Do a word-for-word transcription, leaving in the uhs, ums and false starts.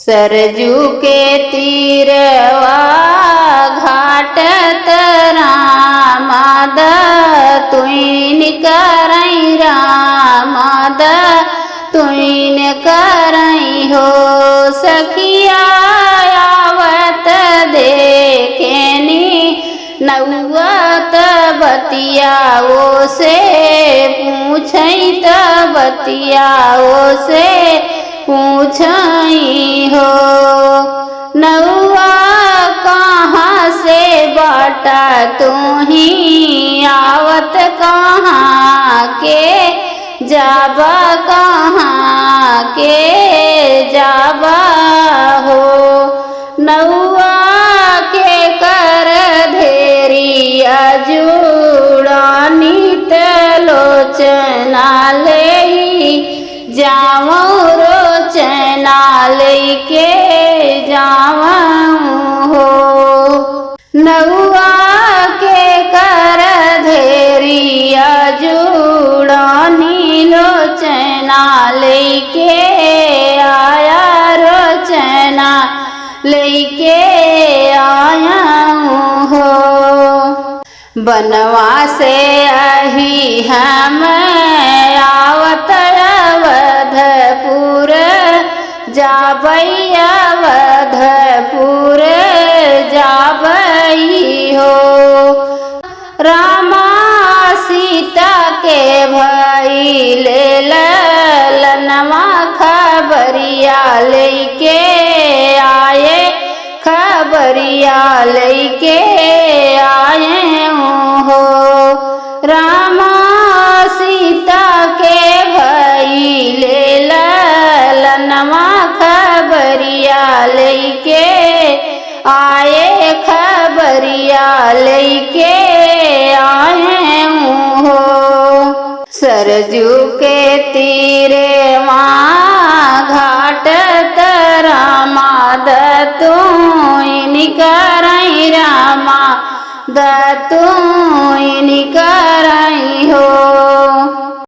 सरजू के तीरवा घाटत रामा दतुइन करई, रामा दतुइन करई हो। सखिया आवत देखेनी नउआ त बतिया ओसे पूछई, त बतिया ओसे पूछई हो। नउआ कहाँ से बाटा तूही, आवत कहाँ के, जाबा कहाँ के जाबा हो। नउआ के कर धेरिया जुड़ानी त लोचना लेई जावँ, रोचना लेके जावँ हो। नउआ के कर धेरिया जुड़ानी लोचना लेके आया, रोचना लेके आया हो। बनवा से अही हम आवत अवधपुर, जाबई अवधपुर जाबई हो। रामा सीता के भइले ललनवा खबरिया लेके आए, खबरिया लेके आए हो। रामा सीता के भइले ललनवा खबरिया लेके आए, खबरिया लेके आए हो। सरजू के तीरे माँ घाटत रामा दतुइन करई, रामा दतुइन